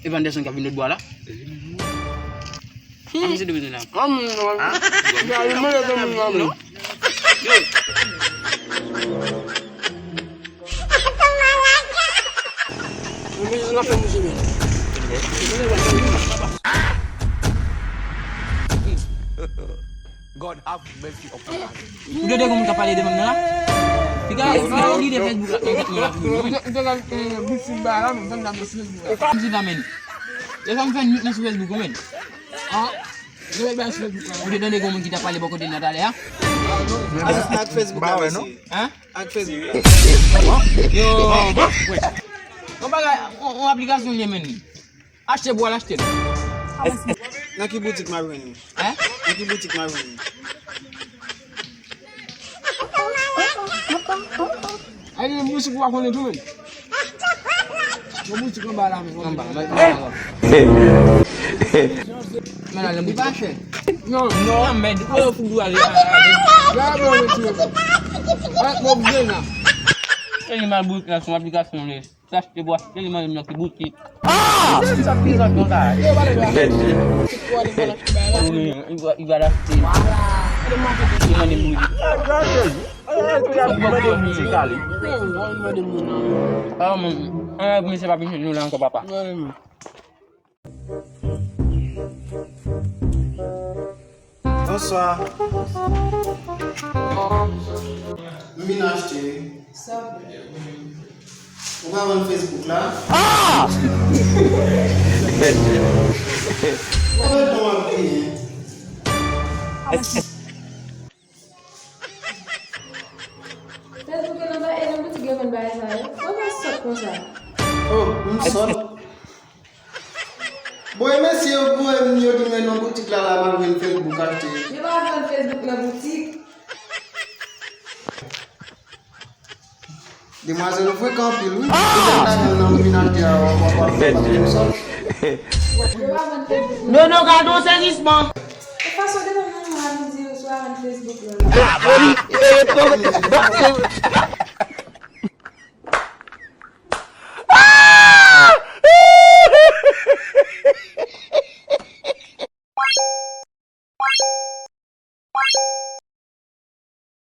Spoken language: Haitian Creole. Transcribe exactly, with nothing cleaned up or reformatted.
Evanderson k ap vin lòtbò a la. An, misye te bezwen la. An, moun nan. An? Ya, li mande pou moun nan, non. Yo. Mwen bezwen nan fè misye byen. God have mercy upon us. Ou tande gon moun k ap pale de fanm nan la? Piga, piga, ou lide Facebook la, nan tèt mwen la pou mwen. Ou te, ou te gade, eh, boutik ba la, men fanm nan sou Facebook la. Fanm sou la, men. E fanm fè nwit nan sou Facebook, ou men. Ah, ou te gade ba sou Facebook la. Ou te tande gon moun ki t ap pale bò kote nan talè a? Ak Facebook la, mesye. Hein? Ak Facebook. Yo, wait. Yon bagay, yon, yon aplikasyon li ye, men. Achte pou al achte l. Nan ki boutik m ap jwenn li? Hein? Nan ki boutik m ap jwenn li? Ay, gen boutik ou pa konnen tou, men. Gen boutik anba la, men. Anba, anba, anba. Men la, li pa chè. Non. Non, men, ou yo fout dwe ale. La, bon, men, ti yo. Ay, bon, byen la. Se li mal boutik la, se yon aplikasyon li. Sa achte pou achte li, mande m nan ki boutik. Ah! Se sa ki zòt konsa. Yo, pale byen. Wi, li va, li va achte. Li mande m boutik. Li mande m boutik, ale. Ah, men, ah, men se pa vin jwenn nou la ankò, papa. Bonswa. M vin achte, wi. Sa w vle? Ou pa vann Facebook la? Ah! Ou pa vann non ap griyen. Facebook yo nan ba-, e nan boutik yo konn bagay sa yo. Kòman sòt konsa? Oh, m sòt. Bon, e mesye yo, bon, e m yo di mwen nan boutik la, la, m al jwenn Facebook achte. Yo pa vann Facebook nan boutik. Demwazèl, ou frekan anpil, wi. Ah! Ou vin nan, nan, nan, vin achte a, w ap, w ap, w ap, w ap, w ap, Yo pa vann Facebook nan. Non, non, gade yon sezisman. E fason de moun ap di yo sou vann Facebook la.